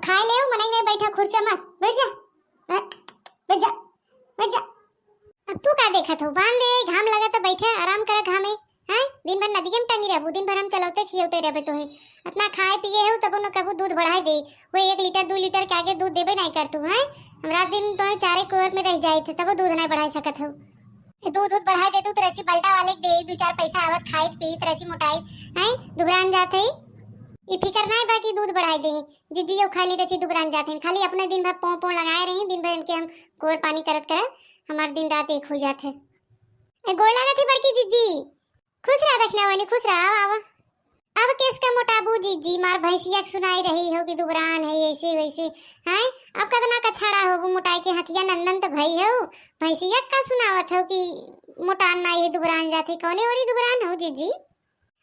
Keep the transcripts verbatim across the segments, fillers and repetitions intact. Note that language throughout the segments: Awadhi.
खाए ले, मनई नहीं बैठा, खुर्चा मत बैठ जा, हाँ, बैठ जा, बैठ जा। अब तू का देखत हो? बांध दे, घाम लगत है, बैठे आराम करे घामे। हैं, दिन भर नदिये में टंगी रहबू, दिन भर हम चलौते खियौते रहबे तोहे। इतना खाए पिए हो तब न कबू दूध बढ़ाए दे। वो एक लीटर दो लीटर के आगे दूध देबे नहीं कर तू, हैं? हम रात दिन तोहे चारे कोर में रह जाए थे, तबो दूध नहीं बढ़ाए सकत हो। दूध दूध बढ़ाए दे तू, तो रची बल्टा वाले के दे, दो चार पैसा आवत, खाइत पीत रची मोटाई, हैं? दुबरान जात है। ई फिकर नहीं बा कि दूध बढ़ाए दे। जिज्जी यो खाली रची दुबरान जात हैं, खाली अपने दिन भर पों पों लगाए रही, दिन भर इनके हम कोर पानी करत करत हमार दिन रात एक हो जात है। ए, गोड़ लागत है बड़की जिज्जी। खुश रहा दखिना वाली, खुश रहा, आवा, आवा। अब केस का मोटाबू जिज्जी, मार भैंसिया के सुनाई रही हो कि दुबरान है, ऐसे वैसे, हैं? अब कतना कछाड़ा हो मोटाई के, हथिया नंदन तो भई हो, भैंसिया का सुनावत हो कि मोटान नाई है, दुबरान जात है, कौने ओरी दुबरान हो जिज्जी?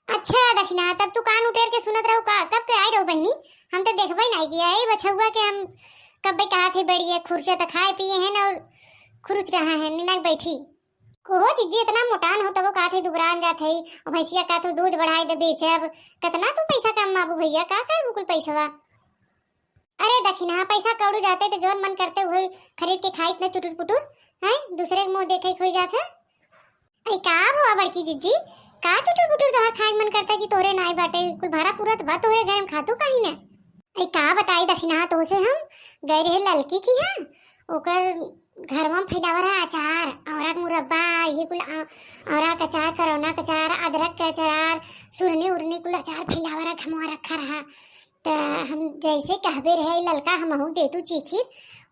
अच्छा दखिना, तब तू कान उटेर के सुनत रहो का? कब के आई रहो बहिनी? हम तो देखबे नहीं किया। ए बछौआ के हम कब्बे कहा थे, बढ़िया खुर्चा तो खाए पिए हैं और खुरुच रहा है, निनक बैठी। कोहो जिज्जी, इतना मोटान हो तबो कहा थे दुबरान जात है, और भैंसिया का तू दूध बढ़ाए दे बेचब, कितना तू पैसा कमाबू भैया, का करबू कुल पैसवा? अरे दखिना, पैसा कौड़ी रहते तो जौन मन करते वही खरीद के खाइत न चुटुर पुटुर, हैं? दूसरे के मुंह देखे खोई जात है। अरे का हुआ बड़की जिज्जी, का चुटुर पुटुर तोहर खाए के मन करता कि तोहरे नाई बाटे, कुल भरा पूरा तो बा तोहरे घर में, खातू काहे न? अरे का बताई दखिना तोहसे, हम गए रहे ललकी की, हाँ, ओकर घरवा में फैलावा रहा अचार, औरा के मुरब्बा, ये कुल आ-, औरा के अचार, करौना के अचार, अदरक के अचार, सुरनी उरनी कुल अचार फैलावा रहा, घमवा रखा रहा। त हम जैसे कहबे रहे, "ललका हमहू दे तू चीखी,"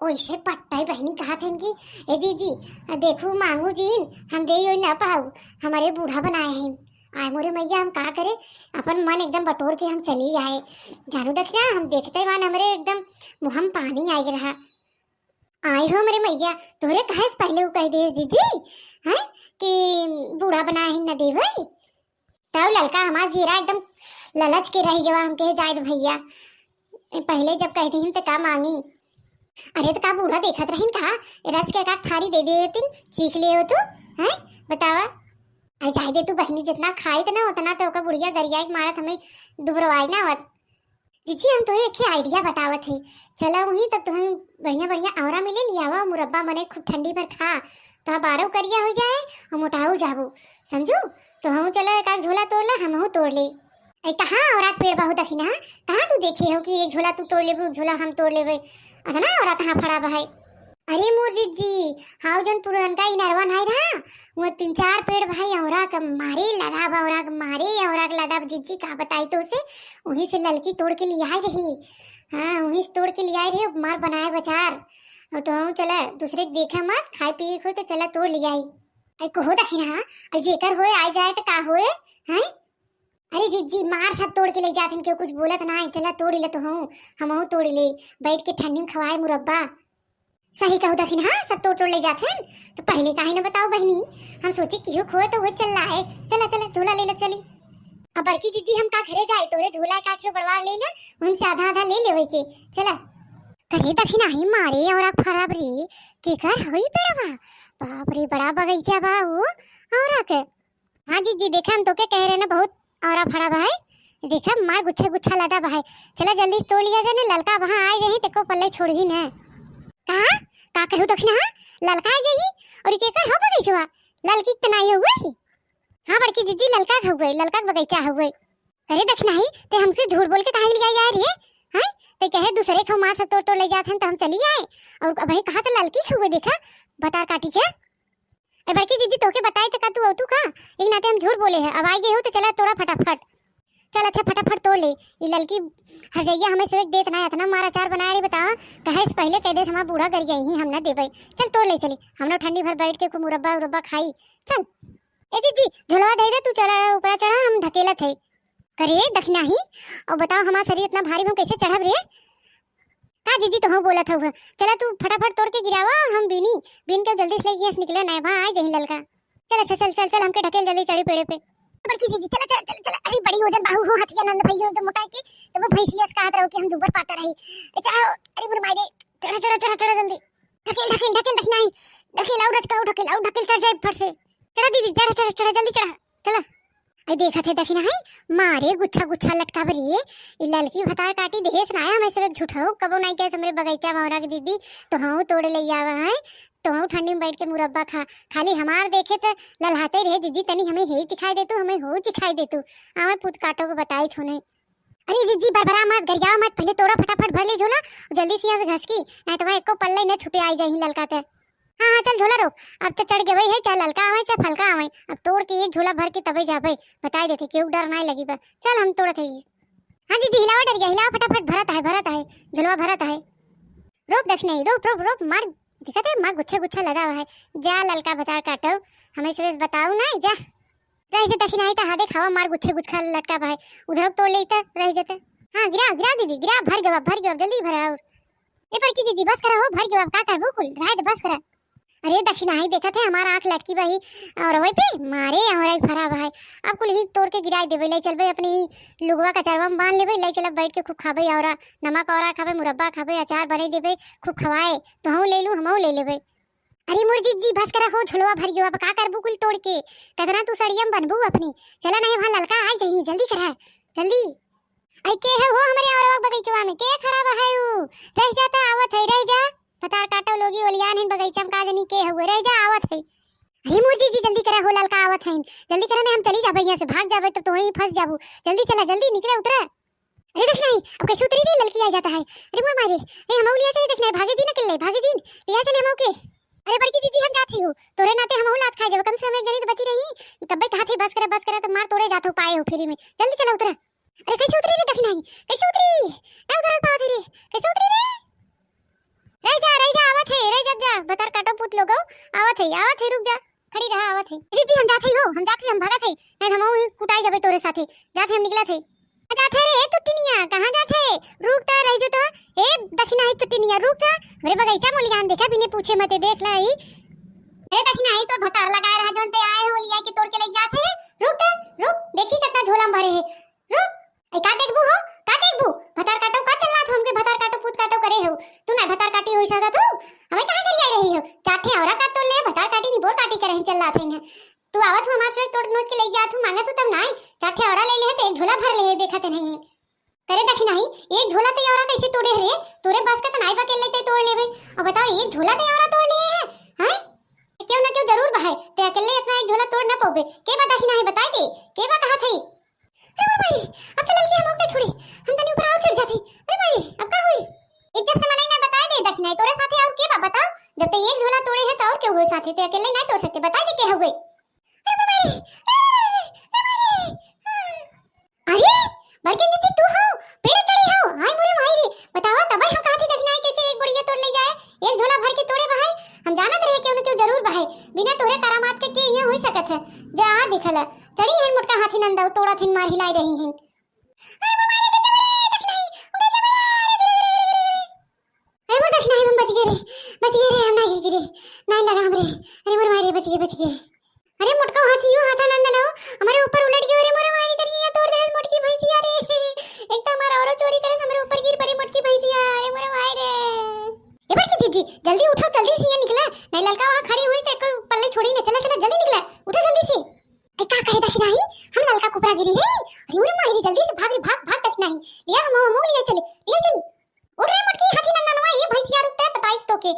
ओइसे पट्टाई बहिनी कहा थे कि, "ए जीजी, देखू मांगू जीन, हम दे यो ना पाऊ, हमारे बूढ़ा बनाए हैं।" आय मोरे मैया, हम का करे, अपन मन एकदम बटोर के हम चली आए। जानू दखिना, हम देखते मान हमरे एकदम मुँह में पानी आए रहा। आय हो मोरे मैया, तोहरे कहे से पहले उ कह दे जीजी, हैं, कि बूढ़ा बनाए हैं न देवे। तब ललका हमार जीरा एकदम ललच के रह गवा, हम कहे जाए दे भैया, ए, पहले जब कह दीन त का मांगी? अरे त का बूढ़ा देखत रहिन का, रच के का थारी दे दे देतिन, चीख ले हो तू, हैं? बतावा। आई जाए दे तू बहनी, जितना खाइत ना उतना तो ओका बुढ़िया गरिया के मारत हमें दुबरवाई ना आवत। जीजी हम तोहे एक आइडिया बतावत है, चला वहीं तब तुहन बढ़िया बढ़िया औरा मिले लियावा, मुरब्बा मने खूब ठंडी भर खा, तो बारह करिया हो जाए और मोटाऊ जाबू, समझू? तो हम चला एक आध झोला तोड़ ला, हमहू तोड़ ले। ए, कहाँ औरा के पेड़ बहुत दखिना, कहाँ तू देखे हो कि एक झोला तू तोड़ लेबू, एक झोला हम तोड़ लेबे? अतना औरा कहाँ फड़ा बा है? अरे मोर जीजी, हाउ जौन पुरनका इनरवा नाई रहा, वो तीन चार पेड़ भाई औरा के मारे लदा बा, औरा के मारे, औरा के लदा बा जीजी, का बताई तो उसे, वहीं से ललकी तोड़ के लियाई रही। हाँ, वहीं से तोड़ के लियाई रही, मार बनाए बचार। और तो हम चला, दूसरे के देखा मत, खाए पिए के होए तो चला तोड़ लियाई। आई कहो दखिना, आई जेकर होए, आ जाए तो का होए, हैं? अरे जीजी, मार सब तोड़ के ले जात हन, केहू कुछ बोलत ना है, चला तोड़ ले तो हूँ, हमहू तोड़ ले, बैठ के ठंडी में खवाए मुरब्बा। सही कहू दखिन, हाँ, सब तोड़ तोड़ ले जात हन। तो पहले काहे न बताओ बहिनी, हम सोचे केहू खोए तो वो चल रहा है, चला चला झोला ले ले चली। अब बड़की जीजी हम का घरे जाए, तोरे झोला का क्यों बड़वा ले ले, हमसे आधा आधा ले लेवे के, चला। करे दखिना ही मारे औरा खराब रे, केकर होई पेड़वा? बाप रे, बड़ा बगीचा बा वो औरा के। हाँ जीजी, देखा हम तोके कह रहे ना, बहुत औरा फड़ा बा है। देखा मार गुच्छा गुच्छा लदा बा है। चला जल्दी से तोड़ लिया जाए ना, ललका वहाँ आए जाही, तेको पल्ले छोड़ही ना। कहा? का कहू दखिना, हाँ? ललका आए जाही? और ये केकर हो बगीचवा? ललकी के तो नाई हुए? हाँ बड़की जीजी, ललका के हुए, ललका के बगीचा हुए। अरे दखिना ही, ते हमके झूठ बोल के काहे लिया यार ये? हैं? ते कहे दूसरे के मार सब तोड़ तोड़ ले जात हन तो हम चली आए। और अब कहा तो ललकी के हुए, देखा बतार काटी के। ए बड़की जीजी, तोके बताई त का तू अउतू का? एक नाते हम झूठ बोले है। अब आई गए हो तो चला तोड़ा फटाफट। चल अच्छा फटाफट तोड़ ले। ई ललकी हरजैया हमें से देत ना, इतना मार अचार बनाए रे बतावा। कहे से पहले कह दे हमार बूढ़ा गरिया ही हम ना देबे। चल तोड़ ले चली। हम लोग ठंडी भर बैठ के खूब मुरब्बा उरब्बा खाई। चल। ए जीजी, झोलवा दे दे, तू चला ऊपर चढ़ा, हम ढकेलत है। करे दखिना ही, और बताओ हमार शरीर इतना भारी, हम कैसे चढ़ब रे? का जीजी तो हम बोलत हऊ, चला तू फटाफट तोड़ के गिरावा, हम बीनी, बीन के जल्दी से लेके यहाँ से निकले ना, वहाँ आ जाही ललका। चल अच्छा चल चल चल, हमके ढकेल जल्दी चढ़ी पेड़े पे। बड़की जीजी चला चला चला चला, अरे बड़ी वजन बाहु हो, हथिया नंद भई हो एकदम मोटा के, तब वो भैंसिया से कहत रहो कि हम दुबर पाता रही। ए चढ़ा, अरे मोर माई रे, चढ़ा चढ़ा चढ़ा चढ़ा जल्दी, ढकेल ढकेल ढकेल, दखिना ही, ढकेल और रचका ढकेल और ढकेल चढ़ जाए फट से। चढ़ा दीदी, चढ़ा चढ़ा चढ़ा जल्दी चढ़ा, चला। अरे देखत है दखिनही, मारे गुच्छा गुच्छा लटका बरी है। ई ललकी भतार काटी देहेस ना है, हमें सब एक झूठाऊ कबो नाहीं कहेस हमरे बगीचा में औरा के दीदी, तो हम तोड़े ले आवा है, तो हम ठंडी में बैठ के मुरब्बा खा। खाली हमार देखे त ललहाते रहे, "जिज्जी तनी हमें हे चिखाई दे तू, हमें हो चिखाई दे तू।" आवे पूत काटो को बताई थू नहीं। अरे जिज्जी बरबरा मत, गरियाओ मत, पहले तोड़ा फटाफट भर ले झोला, जल्दी से यहाँ से घसकी, नहीं तो वहाँ एको पल्ले न छुटे आई जाही ललका ते। हाँ, हाँ, चल झोला रोक। अब तो चढ़ गए है, चाहे ललका आवे, चाहे फलका आवे। अब तोड़ के एक झोला भर के तबे जाबे। बताई देते, केहू डर नाहीं लगी बा। चल, हम तोड़त है। हाँ जिज्जी, हिलावा डर गया, हिलावा फटाफट, भरत है, भरत है, झोलवा भरत है। रोप दखिनही, रोप, रोप, रोप, मार, दिखत है, मार गुच्छे गुच्छा लगा हुआ है। जा ललका भतार काटो, हमें से बताऊ ना, जा। रह जे दखिनही, तो हाँ देखावा, मार गुच्छे गुच्छा लटका बा है, उधर तोड़ लेता, रह जेते। हाँ, गिरा, गिरा दीदी, गिरा, भर गवा, भर गवा, जल्दी भरा और। ए बड़की जिज्जी, बस करा हो, भर गवा, का करबू कुल, रह दे, बस करा। अरे दखिनही, देखत है हमार आँख लटकी बही, और वही पे मारे और एक भरा बा है। अब कुल ही तोड़ के गिराई देबे, ले चलबे अपनी लुगवा कचरवा में बांध लेबे, ले चलब बैठ के खूब खाबे, और नमक और खाबे, मुरब्बा खाबे, अचार बने देबे, खूब खवाए, तो हम ले लू, हम ले लेबे। अरे मोर जिज्जी, बस करा हो, झोलवा भर गयो, अब का करबू कुल तोड़ के, कतना तू सड़ियम बनबू अपनी। चला नहीं, वहाँ ललका आ जाही, जल्दी करा, जल्दी। आई के है हो हमरे औरवा बगीचवा में, के खड़ा बा है ऊ? रह जा, त आवत है, रह जा। भतार काटो लोगी ओलियान हिन बगीचा में, का जनी के हुए, रह जा, आवत है। अरे मोर जिज्जी, जल्दी करा हो, ललका आवत है, जल्दी करा, नहीं हम चली जाबे यहाँ से, भाग जाबे तो तू वहीं फंस जाबू। जल्दी चला, जल्दी निकला, उतरा। अरे दखिनही, अब कैसे उतरी रे, ललकी आ जाता है। अरे मोर मारे, ए हम लिया चली दखिनही, भागे जिन अकेले, भागे जिन, लिया चली हम के। अरे बड़की जिज्जी, हम जात ही हो, तोरे नाते हम लात खाए जाबे, कम से कम एक जनी तो बची रही। तब्बे कहा थे बस करा, बस करा, तो मार तोड़े जात हो, पाए हो फ्री में, जल्दी चला उतरा। अरे कैसे उतरी रे दखिनही, कैसे उतरी? ना उतरल पावत है रे, कैसे उतरी रे? रह जा, रह जा, आवत है, रह जा, जा, भतार काटो पूत लोगो, आवत है, आवत है, रुक जा, खड़ी रहा, आवत है। जिज्जी, हम जात ही हो, हम जात ही, हम भागत है, नहीं हम वहीं कुटाई जाबे तोरे साथे, जात है, हम निकलत है। जात है रे, ए चुट्टिनिया, कहाँ जात है? रुक त, रह जो तो, ए दखिनही चुट्टिनिया, रुक त, हमरे बगीचा मोलियान देखा, बिने पूछे मते देख लाई। अरे दखिनही, तो भतार लगाए रहा, जौन ते आए हो, लिया के तोड़ के ले जात है, रुक त, रुक, देखी कितना झोला में भरे है, रुक। ए, का देखबू हो? का देखबू? भतार काटो का चिल्लात हो? हमके भतार काटो, पूत काटो करे हो। तू ना भतार काटी होई सकत हो। हमें काहे गरियाई रही हो? चार ठे औरा का तोड़ ले, भतार काटी निबोर काटी करे हैं, चिल्लात हैं। तू आवत हो हमार से तोड़ नोच के ले जात हो, मांगत हो तब नाई। चार ठे औरा ले ले है, तो एक झोला भर ले, देखत नहीं। करे दखिनही, एक झोला ते औरा कैसे तोड़े रे? तोरे बस का त नाई बा, अकेले ते तोड़ लेबे। अब बताओ, एक झोला ते औरा तोड़ ले है, हैं? क्यों ना क्यों जरूर बहाए, ते अकेले इतना एक झोला तोड़ ना पाओगे। के बा दखिनही, बताए दे, के बा कहा थे? अरे मोर माई, अब तो ललकी हम ना छोड़े, हम तनी ऊपर और चढ़ जाते। अरे माई, अब का होई? इज्जत से मनई ना बताए दे दखिनही, तोरे साथे और के बा बताओ? जब ते एक झोला तोड़े है तो और के हुए साथे, ते अकेले ना तोड़ सकते, बताए दे के हुए। अरे मोर माई, अरे, अरे, अरे, अरे, बड़की जिज्जी तू हो, पेड़ चढ़ी हो, हाय मोरे माई रे, बतावा तबे हम कहा थे दखिनही कैसे एक बुढ़िया तोड़ ले जाए, एक झोला भर के तोड़े बहाए, हम जानत रहे केहू न केहू जरूर बहाए, बिना तोरे करामात के के यहाँ हो सकत है, जा आ दिखला। चढ़ी हन मोटका हाथी नंदा, तोड़त हन, मार हिलाई रही हन। अरे मोर माई रे, कैसे मरे? देख नहीं, कैसे मरे? अरे, अरे, अरे, अरे, अरे, अरे। अरे मोर देख नहीं, हम बच गए रे, बच गए रे, हम ना गिर गिरे, नहीं लगा हमरे। अरे मोर माई रे, बच गए, बच गए। अरे मोटका हाथी, यू हाथा नंदन हो, हमारे ऊपर उलट गयो रे, मोरे माई रे, करिए तोड़ दे मोटकी भैंसिया रे। एक तो हमारा औरत चोरी करे, हमारे ऊपर गिर पड़ी मोटकी भैंसिया, अरे मोरे माई रे। ए बड़की जिज्जी, जल्दी उठो, जल्दी से ये निकला, नहीं ललका वहाँ खड़ी हुई तो एक पल्ले छोड़ी ना, चला, चला, जल्दी निकला, उठो जल्दी से। ए, का कहे दखिनही, हम ललका कुपरा गिरी है। अरे मोरे माई रे, जल्दी से भाग रे, भाग, भाग दखिनही। लिया हम, हम लिया चले, लिया चले। उठ रे मोटकी हाथी नंदनवा, ये भैंसिया रुकता है, बताई तो के।